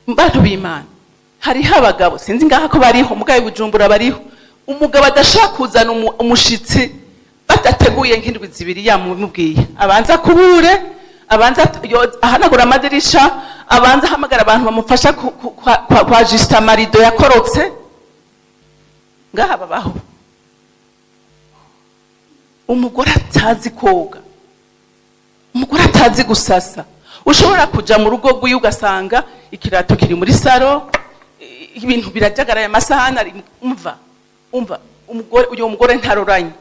Bantu b'Imana, hariho abagabo, sinzi ngaha ko bariho, mugabo i Bujumbura bariho. Umugabo adashobora kuzana umushitsi badateguye nk'indwi 2 yamubwiye, abanza kubure, abanza ahanagura amadirisha, abanza ahamagara abantu bamufasha kwa ajuster amarido yakorotse. Ngaha babaho. Umugore atazi koga, umugore atazi gusasa, ushobora kuja mu rugo rwiwe ugasanga ikirato kiri muri salon, ibintu birajagaraye, amasahani ari, umva, umva, umugore, uyo mugore ntaroranye.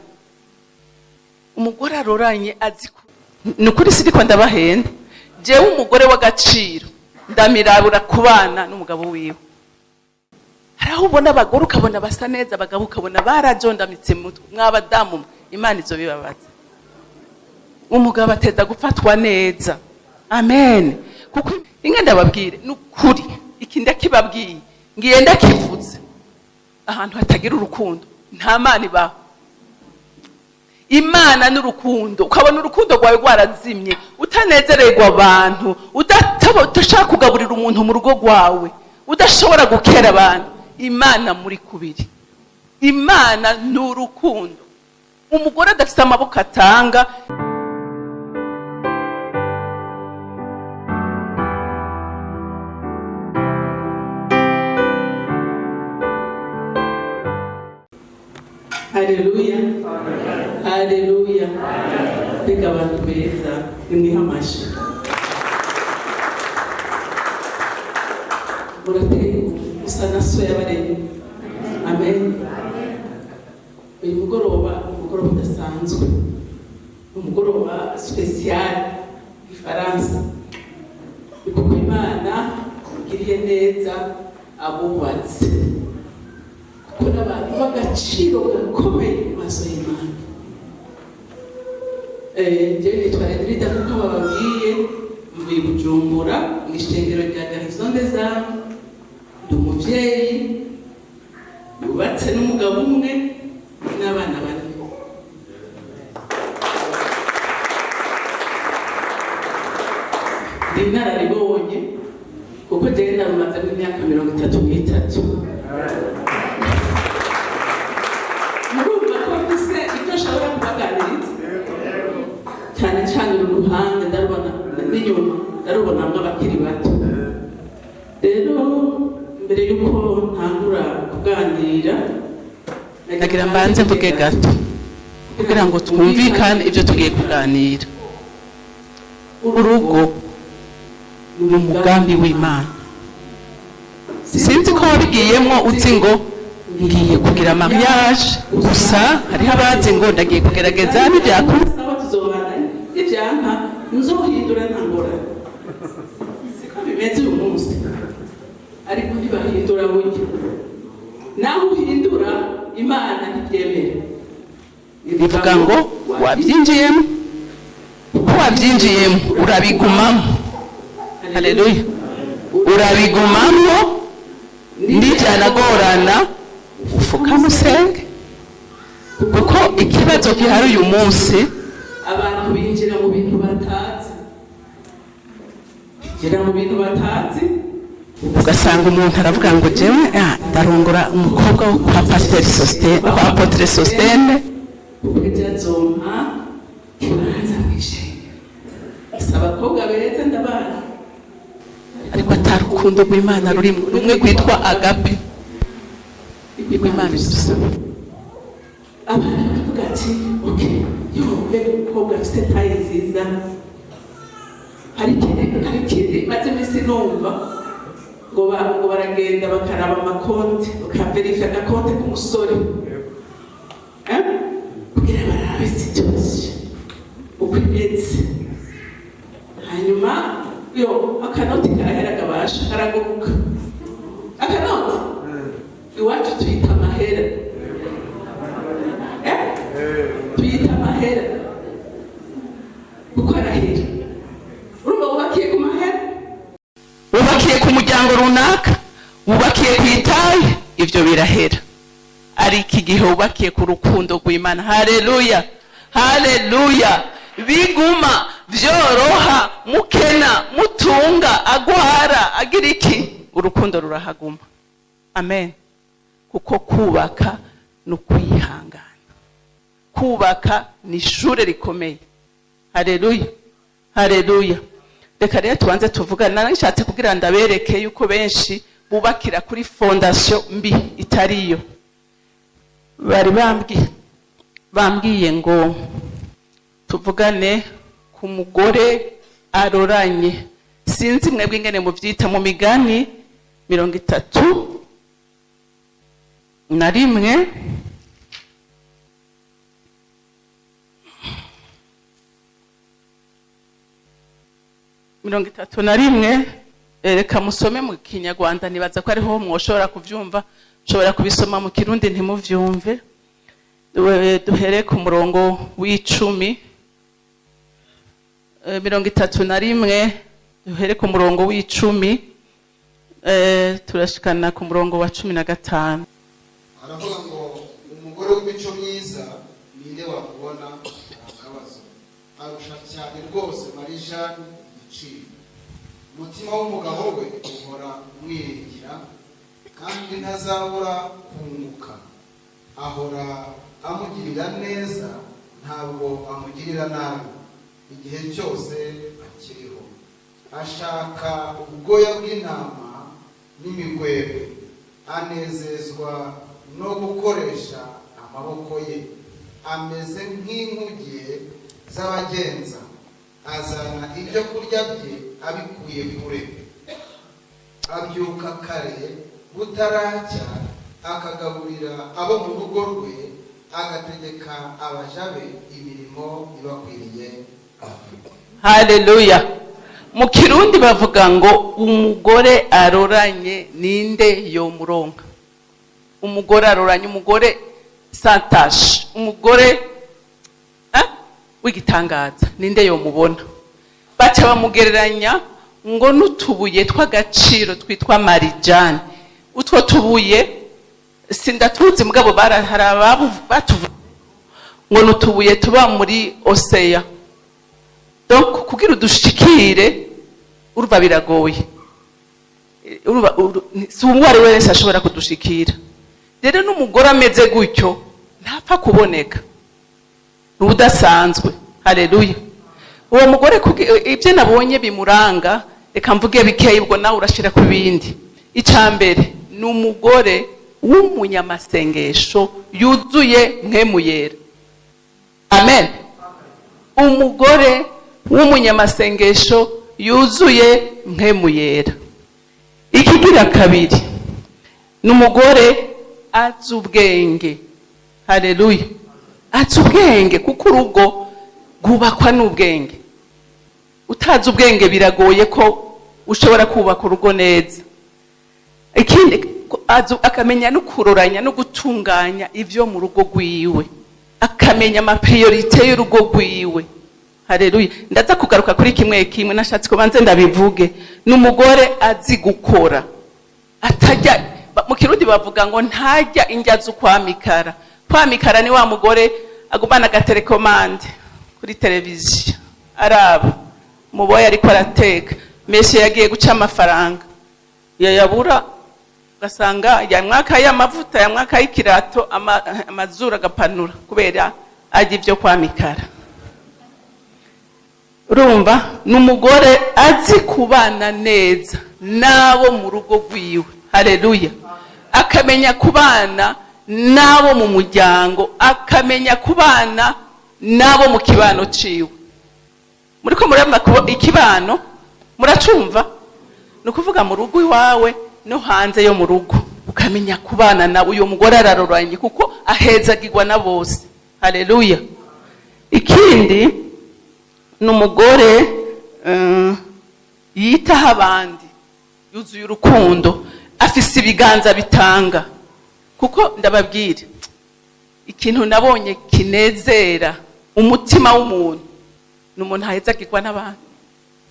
Umugore aroranye azi ni ukuri, siriko ndabahenda jewe. Umugore w'agaciro ndamirabura kubana n'umugabo wiwe. Hari aho ubona abagore ukabona basa neza, abagabo ukabona barajondamitse mutwe. Mwabadamu mwe, Imana izo bibabaza. Umugabo ateza gufatwa neza, amen. Kuko inga ndababwire, ni ukuri, iki ndakibabwiye, ngiye ndakivuze: ahantu hatagira urukundo nta Mana ibaho. Imana n'urukundo. Ukabona urukundo rwawe rwarazimye, utanezererwa abantu, udashaka kugaburira umuntu mu rugo rwawe, udashobora gukera abantu, Imana muri kubiri. Imana ni urukundo. Umugore adafite amaboko atanga. Haleluya, haleluya! Mbega abantu beza! Nimwihe amashi. Murateye usa na so yabaremye. Amen. Uyu mugoroba ni umugoroba udasanzwe, ni umugoroba spécial Ifaransa, ni kuko Imana igiriye neza abubatse, kuko n'abantu b'agaciro gakomeye mu maso y'Imana. Njyewe nitwa Edrida, kuko bababwiye, mvuye i Bujumbura mu ishengero rya Garison des Âmes. Ndi umuvyeyi yubatse n'umugabo umwe n'abana bane. Ndi inararibonye, kuko jewe ndarumazemo imyaka 33. Murumva ko mfise icyo nshobora kubaganiriza, cyane cyane uru ruhande ndarubona, n'inyuma ndarubonamwo abakiri bato. Rero mbere y'uko ntangura kuganira, Nagira mbanze mvuge gato kugira ngo twumvikane ibyo tugiye kuganira. Urugo ni umugambi w'Imana. Sinzi ko wabigiyemo uzi ngo ngiye kugira mariage gusa. Hariho abazi ngo ndagiye kugerageza, n'ibyakunda Sawa, tuzobana, nibyanka nzohindura, nta ngorane. Siko bimeze uyu munsi, ariko ntibahindura burya. Naho uhindura, Imana ntibyemera. Bivuga ngo wabyinjiyemo, uko wabyinjiyemo urabigumamo. Haleluya! Urabigumamo, nibyanagorana ufukame usenge, kuko ikibazo gihari uyu munsi, Abantu binjira mu bintu batazi, binjira mu bintu batazi. Ugasanga umuntu aravuga ngo jewe ndarongora umukobwa wo kwa pasiteri Sositene, kwa apôtre Sositene, kuko ejo azompa ikibanza mw'ishengero. Si abakobwa beza ndabazi. Ariko atari urukundo rw'Imana rurimo, rumwe rwitwa agape rw'Imana idusaba. Abantu bakavuga ati: "Ok, yo, mbega umukobwa afite taille nziza!" Hari ikindi maze iminsi numva ngo baragenda bakaraba amakonti, bakaverifiya agakonti k'umusore, eh? Kugira barabe situation uko imeze. Hanyuma yo akanoti karahera, kabasha karaguruka. Akanoti iwacu tuyita amahera, eh? Tuyita amahera kuko arahera. Urumva wubakiye ku mahera. Wubakiye ku muryango runaka, wubakiye ku itayi, ibyo birahera. Ariko igihe wubakiye ku rukundo rw'Imana, haleluya, haleluya, biguma. Vyoroha, mukena, mutunga, agwara, agira iki, urukundo rurahaguma. Amen. Kuko kubaka ni ukwihangana, kubaka ni ishure rikomeye. Haleluya, haleluya. Reka rero tubanze tuvugane. Narashatse kugira ndabereke yuko benshi bubakira kuri fondation mbi itariyo. Bari bambwiye ngo tuvugane ku mugore aroranye. Sinzi mwebwe ingene muvyita. Mu Migani 31, 31, reka musome mu Kinyarwanda, nibaza ko ariho mwoshobora kuvyumva. Nshobora kubisoma mu Kirundi ntimuvyumve. Duhere ku murongo w'10. 31, duhere ku murongo w'10, turashikana ku murongo wa 15. Aravuga ngo: "Umugore w'imico myiza ninde wamubona?" Akabazo. "Arusha cyane rwose marijani igiciro. Umutima w'umugabo we uhora umwiringira, kandi ntazabura kunguka. Ahora amugirira neza, ntabwo amugirira nabi igihe cyose akiriho. Ashaka ubwoya bw'intama n'imigwegwe, anezezwa no gukoresha amaboko ye. Ameze nk'inkuge z'abagenza, azana ibyo kurya bye abikuye kure. Abyuka kare butaracya, akagaburira abo mu rugo rwe, agategeka abaja be imirimo ibakwiriye." Haleluya. Mu Kirundi bavuga ngo: "Umugore aroranye ninde yomuronka?" Umugore aroranye, umugore sans tache, umugore w'igitangaza, ninde yomubona? Baca bamugereranya ngo n'utubuye tw'agaciro twitwa marijani. Utwo tubuye sindatuzi, mugabo hari batuvuze ngo n'utubuye tuba muri océan. Donc kugira udushikire, urumva biragoye. Urumva, si uwo ari we wese ashobora kudushikira. Rero n'umugore ameze gutyo ntapfa kuboneka, ni udasanzwe. Haleluya. Uwo mugore, ibyo nabonye bimuranga, reka mvuge bikeya, ubwo nawe urashira ku bindi. Icya mbere ni umugore w'umunyamasengesho yuzuye Mpwemu Yera. Amen. Umugore w'umunyamasengesho yuzuye Mpwemu Yera. Ikigira kabiri ni umugore azi ubwenge. Haleluya. Azi ubwenge, kuko urugo rwubakwa n'ubwenge. Utazi ubwenge biragoye ko ushobora kubaka urugo neza. Ikindi, akamenya no kuroranya no gutunganya ibyo mu rugo rwiwe, akamenya ama priorités y'urugo rwiwe. Haleluya. Ndaza kugaruka kuri kimwe kimwe, nashatse kubanze ndabivuge. Ni umugore azi gukora, atajya, mu Kirundi bavuga ngo ntajya indya z'ukwamikara. Kwamikara ni wa mugore agumana aga télécommande kuri televiziyo, araba muboye ariko arateka, meshe yagiye guca amafaranga, yayabura ugasanga yamwaka y'amavuta, yamwaka y'ikirato, amazuru agapanura kubera ajya ibyo kwamikara. Urumva, ni umugore azi kubana neza n'abo mu rugo rwiwe. Haleluya. Akamenya kubana n'abo mu muryango, akamenya kubana n'abo mu kibano ciwe. Muriko murabona ikibano, muracumva? Ni ukuvuga mu rugo iwawe no hanze yo mu rugo, ukamenya kubana nawe. Uyu mugore araroranye kuko ahezagirwa na bose. Haleluya. Ikindi ni umugore yitaho abandi, yuzuye urukundo, afise ibiganza bitanga. Kuko ndababwira ikintu nabonye kinezera umutima w'umuntu, ni umuntu ahezagirwa n'abantu,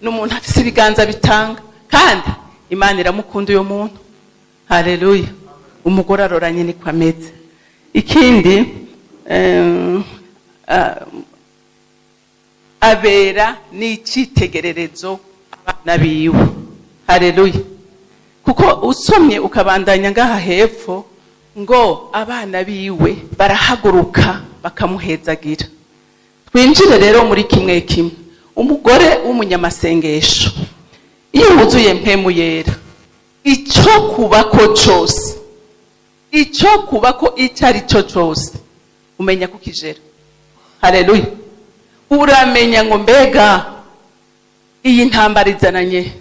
ni umuntu afise ibiganza bitanga, kandi Imana iramukunda uyo muntu. Haleluya. Umugore aroranye niko ameze. Ikindi, Abera n'icyitegererezo abana biwe. Haleluya! Kuko usomye ukabandanya ngaha hepfo, ngo abana biwe barahaguruka bakamuhezagira. Twinjire rero muri kimwe kimwe. Umugore w'umunyamasengesho, iyo wuzuye Mpwemu Yera, icyo kubako cyose, icyo kubako icyo ari cyo cyose, umenya kukijera. Haleluya! Uramenya ngo mbega iyi ntambara izananye?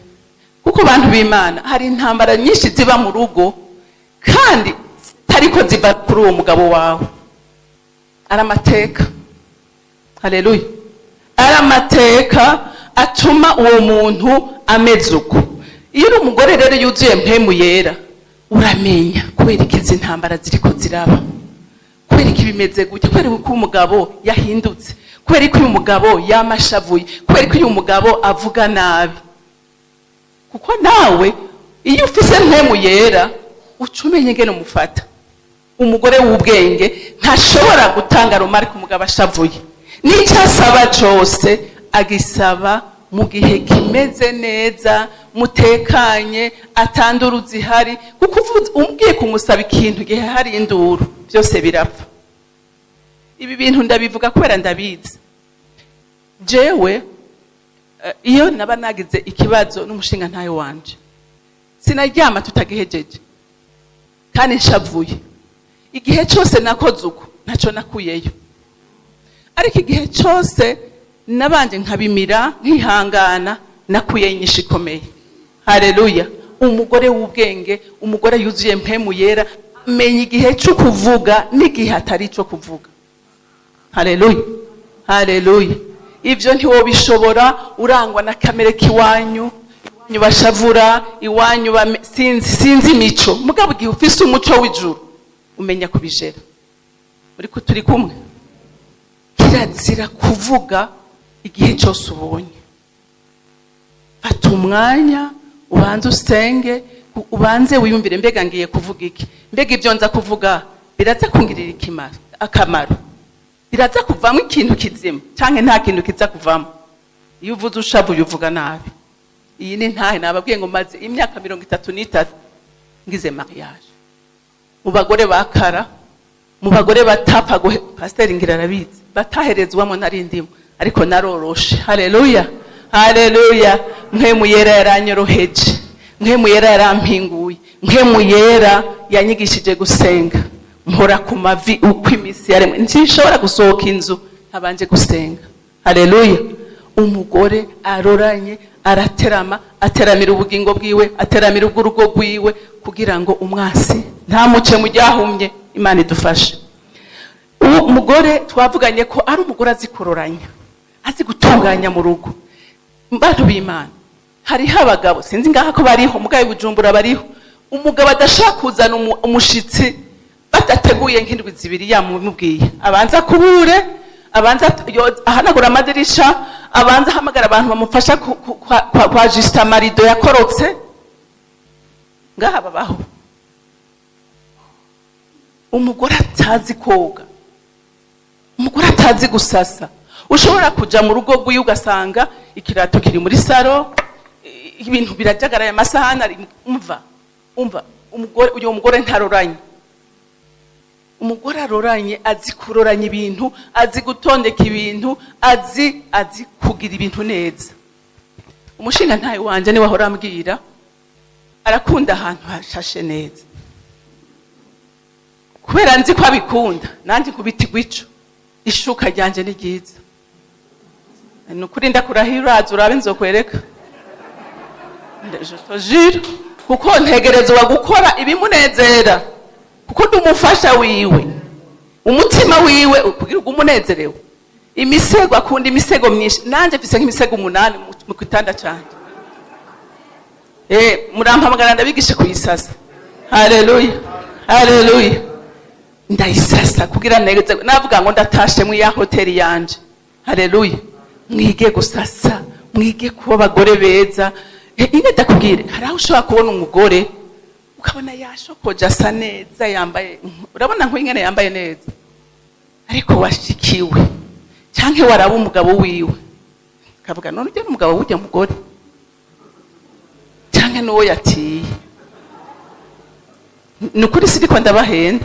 Kuko bantu b'Imana, hari intambara nyinshi ziba mu rugo kandi zitariko ziva kuri uwo mugabo wawe, ari amateka. Haleluya! Ari amateka atuma uwo muntu ameze uko. Iyo uri umugore rero yuzuye Mpwemu Yera, uramenya kubera iki izi ntambara ziriko ziraba, kubera iki bimeze gutya, kubera ko umugabo yahindutse, kubera ko uyu mugabo yamashavuye, kubera ko uyu mugabo avuga nabi. Kuko nawe iyo ufise Mpwemu Yera, uca umenya ingene umufata. Umugore w'ubwenge ntashobora gutanga remarque umugabo ashavuye. N'icyo asaba cyose agisaba mu gihe kimeze neza, mutekanye, atanduru zihari. Kuko umbwiye kumusaba ikintu igihe hari induru, byose birapfa. Ibi bintu ndabivuga kubera ndabizi. Jewe iyo naba nagize ikibazo n'umushinga ntayo wanje, sinaryama tutagihejeje kandi nshavuye. Igihe cyose nakoze uko, ntacyo nakuyeyo. Ariko igihe cyose nabanje nkabimira, nkihangana, nakuye inyishu ikomeye. Haleluya! Umugore w'ubwenge, umugore yuzuye Mpwemu Yera, amenya igihe cyo kuvuga n'igihe atari icyo kuvuga. Haleluya, haleluya! Ibyo ntiwobishobora urangwa na kamere k'iwanyu. Iwanyu bashavura, iwanyu sinzi imico. Mugabo igihe ufise umuco w'ijuru, umenya kubijera. Uri turi kumwe? Kirazira kuvuga igihe cyose ubonye. Fata umwanya, ubanze usenge, ubanze wiyumvire: mbega ngiye kuvuga iki? Mbega ibyo nza kuvuga biraza kungirira akamaro? Biraza kuvamo ikintu kizima cyangwa nta kintu kiza kuvamo? Iyo uvuze ushavuye, uvuga nabi. Iyi ni ntahe nababwiye ngo maze imyaka 33 ngize mariage. Mu bagore bakara, mu bagore batapfa guhe, pasiteri ngira arabizi, bataherezwamo, nari ndimo, ariko naroroshe. Haleluya, haleluya! Mpwemu Yera yaranyoroheje, Mpwemu Yera yarampinguye, Mpwemu Yera yanyigishije gusenga. Mpora ku mavi uko iminsi yaremwe, nsinshobora gusohoka inzu ntabanje gusenga. Haleluya! Umugore aroranye, araterama, ateramira ubugingo bwiwe, ateramira ubw'urugo rwiwe, kugira ngo umwasi ntamuce mu ryahumye. Imana idufashe. Uwo mugore twavuganye ko ari umugore azi kuroranya, azi gutunganya mu rugo. Bantu b'Imana, hariho abagabo, sinzi ngaha ko bariho, mugabo i Bujumbura bariho, umugabo adashaka kuzana umushitsi badateguye nk'indwi 2 yamubwiye. Abanza kubure, abanza ahanagura amadirisha, abanza ahamagara abantu bamufasha kwa ajuster amarido yakorotse. Ngaha babaho. Umugore atazi koga, umugore atazi gusasa, ushobora kuja mu rugo rwiwe ugasanga ikirato kiri muri salon, ibintu birajagaraye, amasahani ari, umva, umva, umugore uyu mugore ntaroranye. Umugore aroranye, azi kuroranya ibintu, azi gutondeka ibintu, azi kugira ibintu neza. Umushinga ntayo wanje niwe ahora ambwira, arakunda ahantu hashashe neza. Kubera nzi ko abikunda, nanjye kubitigwa ico ishuka ryanje ni ryiza. Ni ukuri, ndakurahira, uraza urabe, nzokwereka. Je te jure, kuko ntegerezwa gukora ibimunezera, kuko ndi umufasha wiwe. Umutima wiwe kugira ngo umunezerewe. Imisego, akunda imisego myinshi, nanjye mfise nk'imisego 8 mu gitanda canje. Murampamagara ndabigishe kuyisasa. Haleluya, haleluya! Ndayisasa kugira neze, navuga ngo ndatashe mu ya hoteli yanje. Haleluya! Mwige gusasa, mwige kuba abagore beza. Ine ndakubwire, hari aho ushobora kubona umugore ukabona yashokoje, asa neza, yambaye, urabona nk'ingene yambaye neza, ariko washikiwe canke waraba umugabo wiwe. Akavuga: "None ujya n'umugabo w'ujya mugore cyangwa n'uwo yatiye?" Ni ukuri, siriko ndabahenda.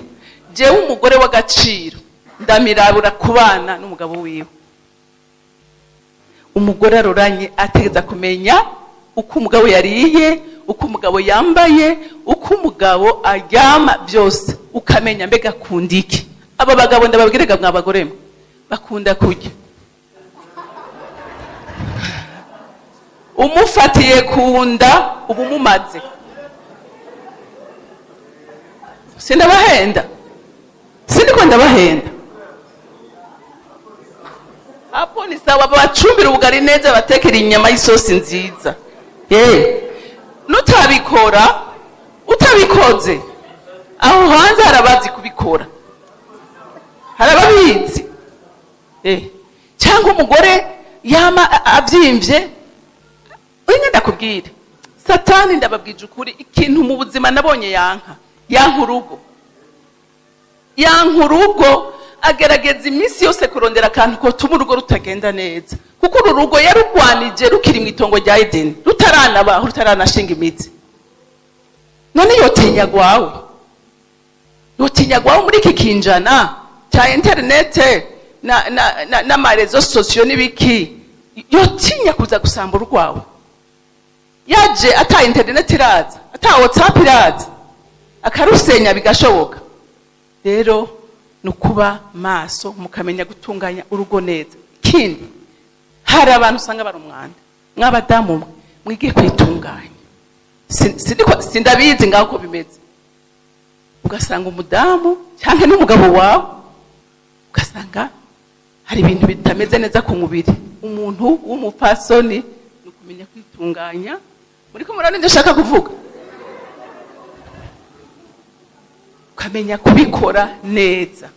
Jewe umugore w'agaciro ndamirabura kubana n'umugabo wiwe. Umugore aroranye ategeza kumenya uko umugabo yariye, uko umugabo yambaye, uko umugabo aryama, byose ukamenya mbega akunda iki. Aba bagabo, ndababwiraga, mwa bagore mwe, bakunda kurya. Umufatiye ku nda uba umumaze. Sindabahenda, sindiko ndabahenda. Hapo ni sawa, babacumbira ubugari neza, batekera inyama y'isosi nziza. Ye, nutabikora, utabikoze, aho hanze hari abazi kubikora, hari ababizi. Cyangwa umugore yama avyimvye. Oya, ndakubwire, Satani, ndababwije ukuri, ikintu mu buzima nabonye yanka, yanka urugo, yanka urugo. Agerageza iminsi yose kurondera akantu kotuma urugo rutagenda neza, kuko uru rugo yarugwanije rukiri mu itongo rya Edeni, rutaranabaho, rutaranashinga imizi. None yotinya gwawe, yotinya gwawe muri iki kinjana cya interinete n'ama réseaux sociaux n'ibiki? Yotinya kuza gusambura urwawe yaje ata interineti iraza, ata WhatsApp iraza, akarusenya bigashoboka. Rero ni ukuba maso, mukamenya gutunganya urugo neza. Ikindi, hari abantu usanga bari umwanda. Mw'abadamu mwe, mwige kwitunganya. Sindabizi ngaho uko bimeze. Ugasanga umudamu cyangwa n'umugabo wawe, ugasanga hari ibintu bitameze neza ku mubiri. Umuntu w'umupfasoni ni ukumenya kwitunganya. Muri ko murabona ibyo nshaka kuvuga? Ukamenya kubikora neza.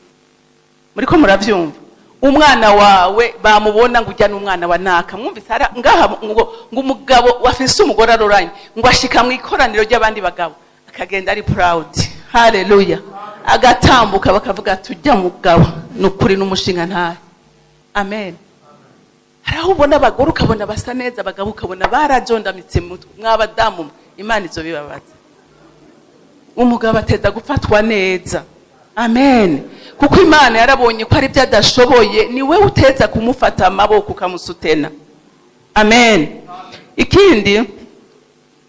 Muri ko murabyumva? Umwana wawe bamubona ngo ujya n'umwana wa naka. Mwumvise ngaha ngo umugabo wafise umugore aroranye, ngo ashika mu ikoraniro ry'abandi bagabo, akagenda ari proud. Haleluya! Agatambuka, bakavuga ati: "Ujya mugabo ni ukuri n'umushinga ntahe." Amen. Hari aho ubona abagore ukabona basa neza, abagabo ukabona barajondamitse mutwe. Mw'abadamu mwe, Imana izo bibabaza. Umugabo ateza gufatwa neza. Amen. Kuko Imana yarabonye ko ari byo adashoboye, ni we uteza kumufata amaboko, ukamusutena. Amen. Ikindi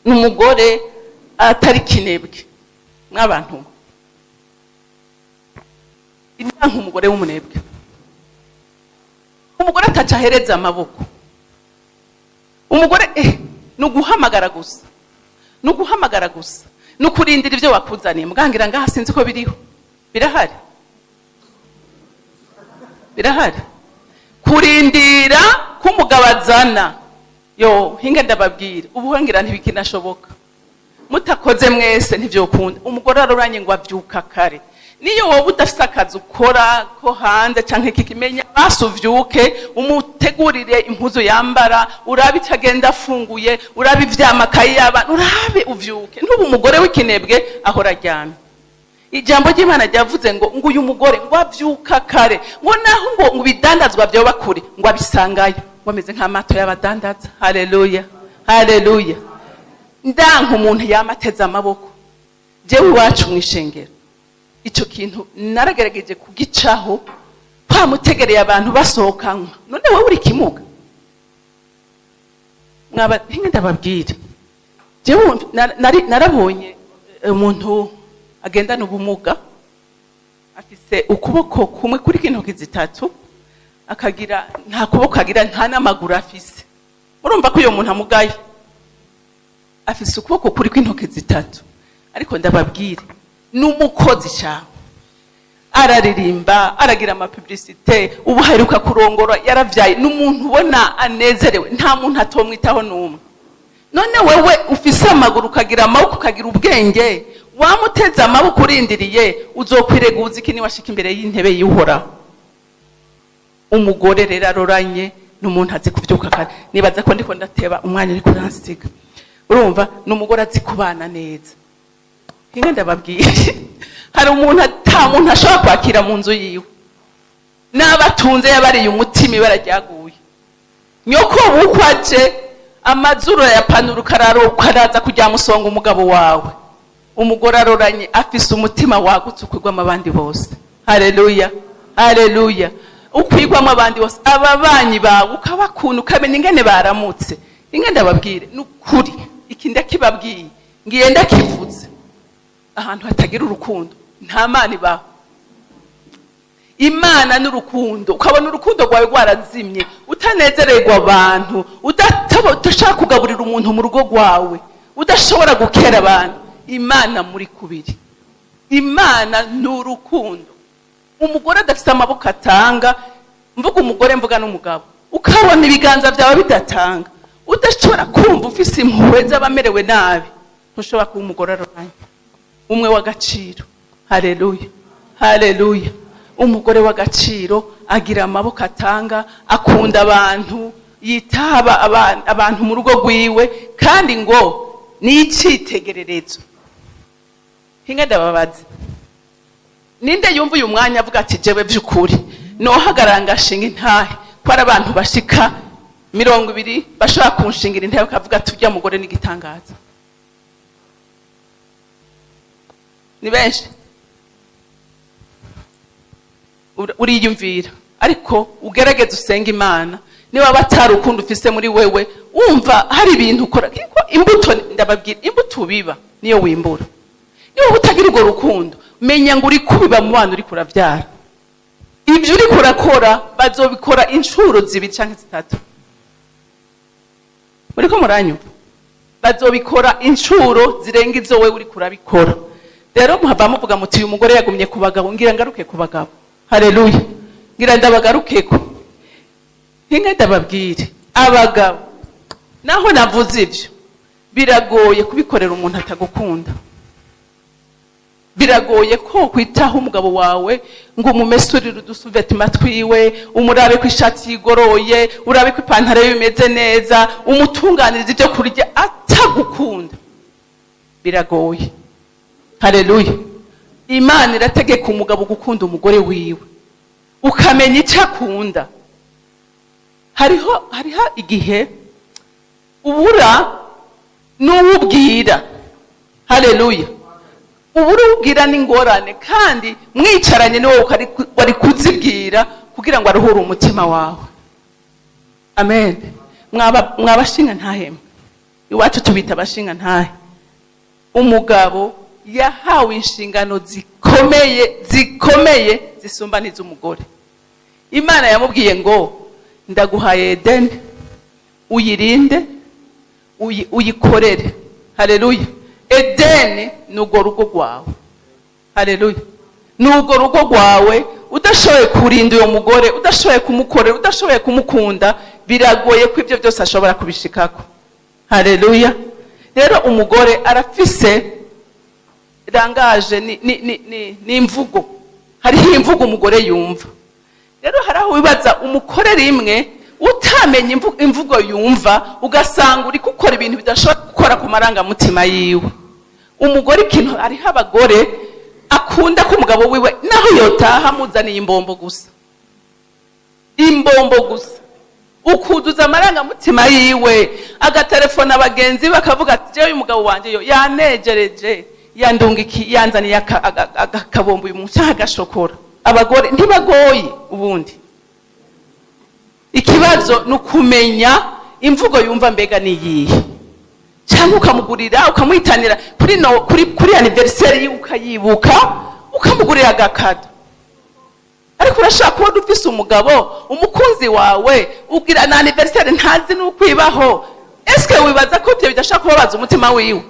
ni umugore atari kinebwe. Mw'abantu, inyanka umugore w'umunebwe, umugore ataca ahereza amaboko. Umugore ni uguhamagara gusa, ni uguhamagara gusa, ni ukurindira ibyo wakuzaniye. Mugangira ngaha sinzi ko biriho. Birahari, birahari. Kurindira ko umugabo azana, yo hinga ndababwira, ubu ngira ntibikinashoboka. Mutakoze mwese ntibyokunda. Umugore aroranye ngo abyuka kare. Niyo wowe udafise akazi ukora ko hanze canke kikimenya, basi uvyuke umutegurire impuzu yambara, urabe icyo agenda afunguye, urabe ivyamakaye y'abana, urabe uvyuke. Ntubu umugore w'ikinebwe ahora aryamye. Ijambo ry'Imana ryavuze ngo uyu mugore ngo avyuka kare, ngo naho ngo ibidandazwa vyoba kure, ngo abisangayo, ngo ameze nk'amato y'abadandaza. Haleluya, haleluya! Ndanka umuntu yama ateze amaboko. Jewe iwacu mw'ishengero ico kintu naragerageje kugicaho, twamutegereye abantu basohokanwa. None wowe uri kimuga? Mwaba ntinge ndababwire, jewe narabonye umuntu agendana ubumuga, afise ukuboko kumwe kuri intoki zitatu, akagira nta kuboko agira, nta n'amaguru afise. Murumva ko uyo muntu amugaye, afise ukuboko kuri kw'intoki zitatu. Ariko ndababwire, ni umukozi cyane, araririmba, aragira ama publicité, ubu aheruka kurongora, yaravyaye. Ni umuntu ubona anezerewe, nta muntu atomwitaho n'umwe. None wewe ufise amaguru, ukagira amaboko, ukagira ubwenge, wamuteze amaboko urindiriye, uzokwireguza iki niwashika imbere y'intebe y'Uhoraho? Umugore rero aroranye ni umuntu azi kuvyuka kare. Nibaza ko ndiko ndateba, umwanya uriko uransiga. Urumva, ni umugore azi kubana neza. Hinga ndababwiye, hari umuntu ata muntu ashobora kwakira mu nzu yiwe, n'abatunze yabariye umutima, ibara ryaguye. Nyoko bukwe aje, amazuru arayapanura, ukaraza kuryama usonga umugabo wawe. Umugore aroranye afise umutima wagutse ukwigwamo abandi bose. Haleluya, haleluya. Ukwigwamo abandi bose, ababanyi bawe ukabakunda, ukamenya ingene baramutse. Ingene ndababwire nukuri, iki ndakibabwiye, ngiye ndakivuze. Ahantu hatagira urukundo nta Mana ibaho. Imana n'urukundo. Ukabona urukundo rwawe rwarazimye, utanezererwa abantu, udashaka kugaburira umuntu mu rugo rwawe, udashobora gukera abantu, Imana muri kubiri. Imana ni urukundo. Umugore adafite amaboko atanga, mvuga umugore mvuga n'umugabo, ukabona ibiganza byawe bidatanga, udashobora kumva ufise impuhwe z'abamerewe nabi, ntushobora kuba umugore aroranye umwe w'agaciro. Haleluya, haleluya. Umugore w'agaciro agira amaboko atanga, akunda abantu, yitaba abantu mu rugo rwiwe, kandi ngo ni icyitegererezo. Hinga ndababaze, ninde yumva uyu mwanya avuga ati jewe by'ukuri nohagarara ngashinga intahe ko ari abantu bashika 20 bashobora kunshingira intahe bakavuga ati urya mugore n'igitangaza? Ni benshi. Uriyumvira, ariko ugerageze usenge Imana. Niba batari urukundo ufise muri wewe, wumva hari ibintu ukora, kuko imbuto, ndababwira, imbuto ubiba niyo wimbura. Niba utagira urwo rukundo, menya ngo uri kubiba mu bana uri kurabyara. Ibyo uri kurakora bazobikora inshuro 2 canke 3. Muriko muranyumva? Bazobikora inshuro zirenga izo wewe uri kurabikora. Rero muhava muvuga muti uyu mugore yagumye ku bagabo, ngira ngaruke ku bagabo. Haleluya, ngira ndabagarukeko. Hinga ndababwire, abagabo, naho navuze ivyo, biragoye kubikorera umuntu atagukunda. Biragoye ko kwitaho umugabo wawe ngo umumesurire udusuvetima twiwe, umurabe ko ishati yigoroye, urabe ko ipantaro ye imeze neza, umutunganirize ibyo kurya atagukunda. Biragoye. Haleluya. Imana irategeka umugabo gukunda umugore wiwe, ukamenya icyo akunda. Hariho igihe ubura n'uwubwira. Haleluya. Ubura ubwira n'ingorane, kandi mwicaranye niwe wari kuzibwira kugira ngo aruhure umutima wawe. Amen. Mwabashinga ntahema. Iwacu tubita abashinga ntahe. Umugabo yahawe inshingano zikomeye, zikomeye zisumba n'iz'umugore. Imana yamubwiye ngo ndaguhaye Edeni, uyirinde, uyikorere. Haleluya. Edeni ni urwo rugo rwawe. Haleluya. Ni urwo rugo rwawe. Udashoboye kurinda uyo mugore, udashoboye kumukorera, udashoboye kumukunda, biragoye ko ibyo byose ashobora kubishikako. Haleluya. Rero umugore arafise rangaje, ni imvugo. Hariho imvugo umugore yumva. Rero hari aho wibaza umukore rimwe utamenye imvugo yumva, ugasanga uri gukora ibintu bidashobora gukora ku marangamutima yiwe. Umugore ikintu, hariho abagore akunda ko umugabo wiwe naho yotaha amuzaniye imbombo gusa, imbombo gusa, ukuduza amarangamutima yiwe, agatelefona abagenzi bakavuga ati jewe uyu mugabo wanje yo yanejereje, yandungiki, yanzaniye akabombo uyu munsi agashokora. Abagore ntibagoye ubundi. Ikibazo ni ukumenya imvugo yumva mbega ni iyihe, cyangwa ukamugurira, ukamwitanira kuri anniversaire yiwe, ukayibuka ukamugurira agakado. Ariko urashaka kubona ufise umugabo, umukunzi wawe, ugira na anniversaire ntazi n'ukwibaho. Eske wibaza ko ibyo bidashaka kubabaza umutima wiwe?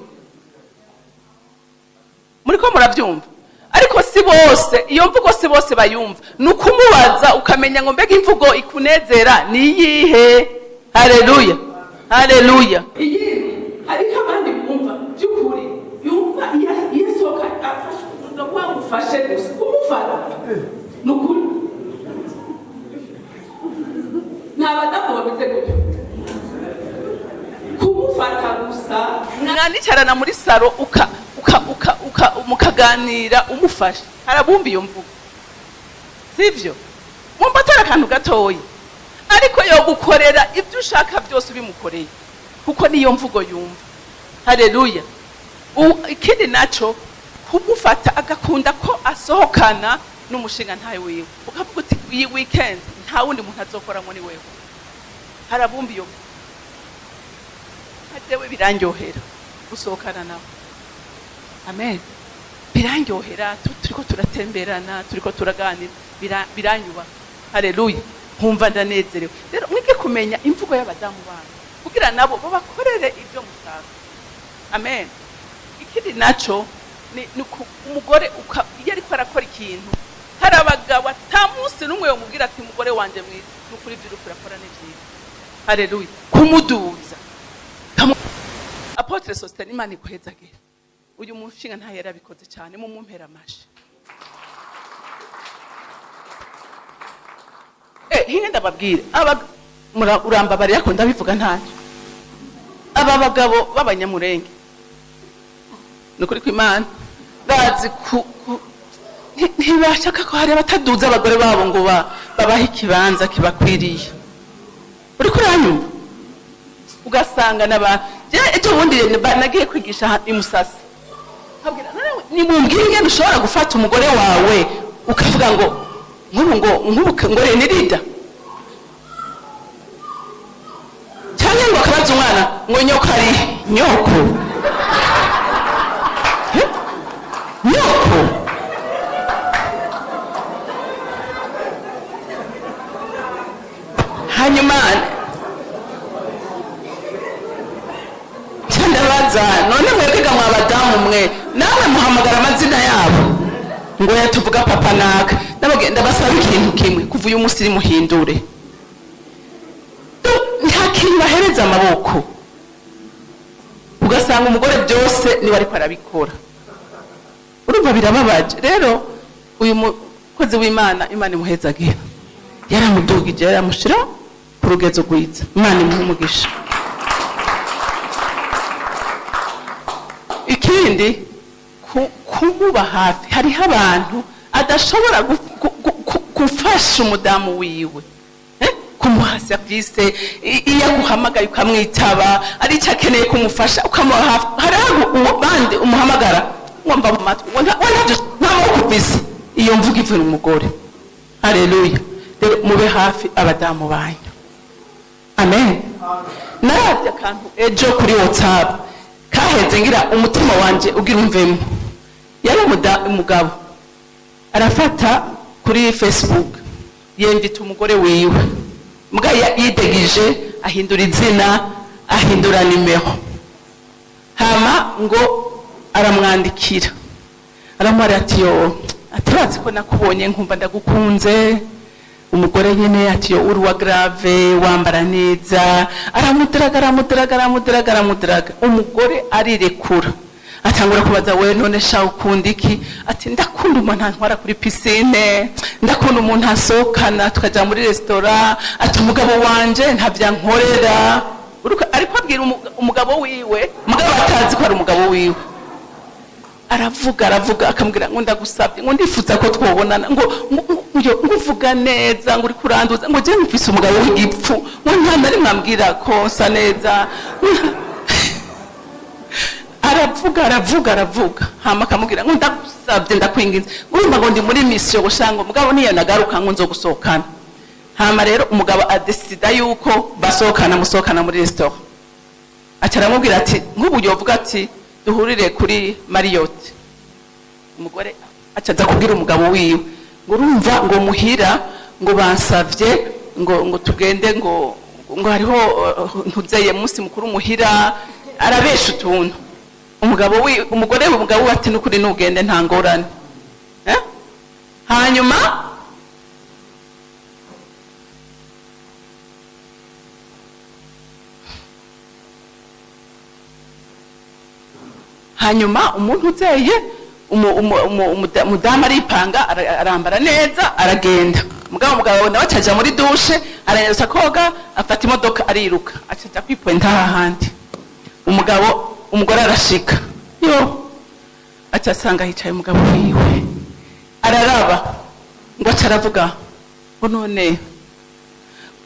Muriko murabyumva? Ariko si bose, iyo mvugo si bose bayumva. Ni ukumubaza ukamenya ngo mbega imvugo ikunezera ni iyihe? Haleluya, haleluya. Iyindi, hariho abandi bumva by'ukuri, yumva iyo asohoka afashe umuntu wamufashe gusa, kumufata ni ukuri. Ni abadamu bameze gutyo, kumufata gusa. Mwanicarana muri saro mukaganira umufashe. Harabumva iyo mvugo, sivyo? Mwumva atari akantu gatoya. Ariko yogukorera ibyo ushaka byose ubimukoreye, kuko niyo mvugo yumva. Haleluya. Ikindi naco, kumufata agakunda ko asohokana n'umushinga ntawe wiwe, ukavuga uti iyi weekend nta wundi muntu azokoramo ni wewe. Harabumba iyo jewe birandyohera gusohokana nawe. Amen. Birandyohera, turiko turatemberana, turiko turaganira, biranyubaka. Haleluya. Nkumva ndanezerewe. Rero mwige kumenya imvugo y'abadamu banyu kugira nabo babakorere ibyo mushaka. Amen. Ikindi naco ni umugore iyo ariko arakora ikintu, hari abagabo ata munsi n'umwe yomubwira ati umugore wanje mwiza, nukuri ibyo uriko urakora ni vyiza. Haleluya. Kumuduza. Apôtre Sostene, Imana iguhezagire. Uyu mushinga ntayo yarabikoze cyane, mu mumpera amashi. Hinge ndababwire, urambabarira ko ndabivuga ntacyo. Aba bagabo b'abanyamurenge nukuri ko Imana bazi ntibashaka ko hari abataduza abagore babo ngo babahe ikibanza kibakwiriye. Uriko uranyumva? Ugasanga naba je ejo bundi nagiye kwigisha i Musasa, nkabwira none nimumbwire ingene ushobora gufata umugore wawe ukavuga ngo nk'ubu ngo nk'ubu ngo Renirida, cyangwa ngo akabaza umwana ngo nyoko ari nyoko. Nyoko. Hanyuma ndabaza none mwebwe mwa badamu mwe namwe muhamagara amazina yabo ngo yatuvuga papa naka, ndabagenda basaba ikintu kimwe, kuva uyu munsi muhindure. Nta kintu bahereza amaboko, ugasanga umugore byose niwe ariko arabikora. Urumva birababaje. Rero uyu mukozi w'Imana, Imana imuhezagira, yaramudugije, yaramushira ku rugezo rwiza. Imana imuhe umugisha. Ikindi, kumuba hafi. Hariho abantu adashobora gufasha umudamu wiwe, kumuha service, iyo aguhamagaye ukamwitaba, ari icyo akeneye kumufasha ukamuha hafi. Hariho bandi umuhamagara wumva mu matwi ngo nta maboko ufise. Iyo mvugo ivuna umugore. Haleluya. Rero mube hafi abadamu banyu. Amen. Naravye akantu ejo kuri WhatsApp kaheze ngira umutima wanje ugira umvemo. Yari umugabo arafata kuri Facebook yemvita umugore wiwe, mbwa yidegije, ahindura izina, ahindura nimero, hama ngo aramwandikira, aramubwira ati yo atarazi ko nakubonye nkumva ndagukunze. Umugore nyene ati yo uri wa grave, wambara neza. Aramudaraga, aramudaraga, aramudaraga, aramudaraga. Umugore arirekura, atangura kubaza we none sha ukunda iki? Ati ndakunda umuntu antwara kuri piscine, ndakunda umuntu asohokana tukaja muri restaurant. Ati umugabo wanje ntavyankorera. Ariko abwira umugabo wiwe, umugabo atazi ko ari umugabo wiwe. Aravuga, aravuga, akamubwira ngo ndagusabye, ngo ndifuza ko twobonana, ngo uvuga neza, ngo uri kuranduza, ngo je mfise umugabo w'igipfu, ngo nta na rimwe ambwira ko nsa neza. Aravuga, aravuga, aravuga, hama akamubwira ngo ndagusabye, ndakwinginze, ngo urumva ngo ndi muri mission gushanga umugabo niyo nagaruka ngo nzogusohokana. Hama rero umugabo adesida yuko basohokana, musohokana muri restaurant. Aca aramubwira ati nk'ubu yovuga ati duhurire kuri Marriott. Umugore aca aza kubwira umugabo wiwe ngo urumva ngo muhira ngo bansavye ngo tugende ngo hariho ntuzeye munsi mukuru muhira. Arabesha utuntu. Umugabo wi umugore umugabo we ati nukuri nugende nta ngorane. Hanyuma umuntu uzeye umudamu aripanga, arambara neza, aragenda. Mugabo nawe acaja muri douche, aranyarutsa koga, afata imodoka ariruka, acaja kwipointa hahandi. Umugore arashika, yo aca asanga hicaye umugabo wiwe, araraba ngo aca aravuga ngo none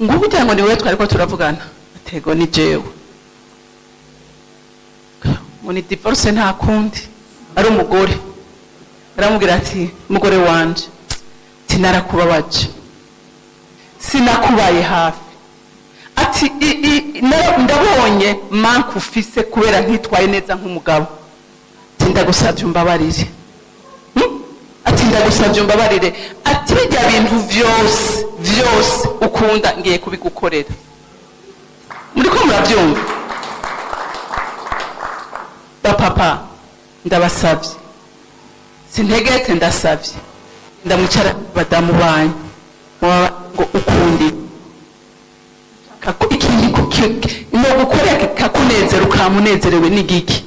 Ngo kugira ngo ni wowe twariko turavugana, atego ni jewe. Ngo ni divorce, nta kundi. Ari umugore aramubwira ati: "Mugore wanje, sinarakubabaje, sinakubaye hafi." Ati: "Ndabonye manque ufise kubera ntitwaye neza nk'umugabo." Ati: "Ndagusabye umbabarire." Ati: "Ndagusabye umbabarire." Ati: "Bijya bintu vyose vyose ukunda ngiye kubigukorera." Muriko murabyumva? Bapapa, ndabasabye, sintegetse, ndasabye, ndamwicara badamu banyu muba ngo ukundi ikintu no gukorera kikakunezera, ukamunezerewe n'igiki,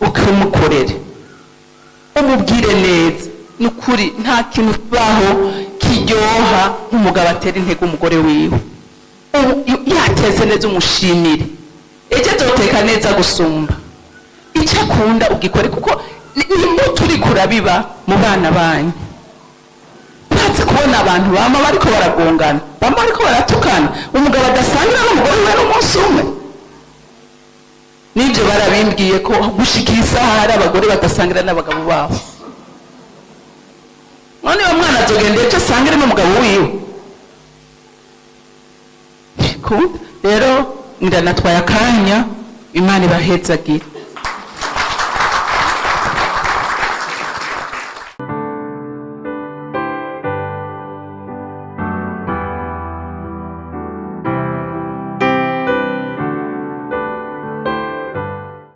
ukimukorere, umubwire neza. Ni ukuri nta kintu kibaho kiryoha nk'umugabo atera intege umugore wiwe. Ubu yateze neza, umushimire. Ejo azoteka neza gusumba. Icyo akunda ugikore, kuko ni imbuto uriko urabiba mu bana banyu. Urazi kubona abantu bama bariko baragongana, bama bariko baratukana, umugabo adasangira n'umugore we n'umunsi umwe. N'ibyo barabimbwiye ko gushika isaha hari abagore badasangira n'abagabo babo. None uwo mwana azogenda ejo asangire n'umugabo wiwe? Ntibikunda. Rero ndanatwaye akanya. Imana ibahezagire.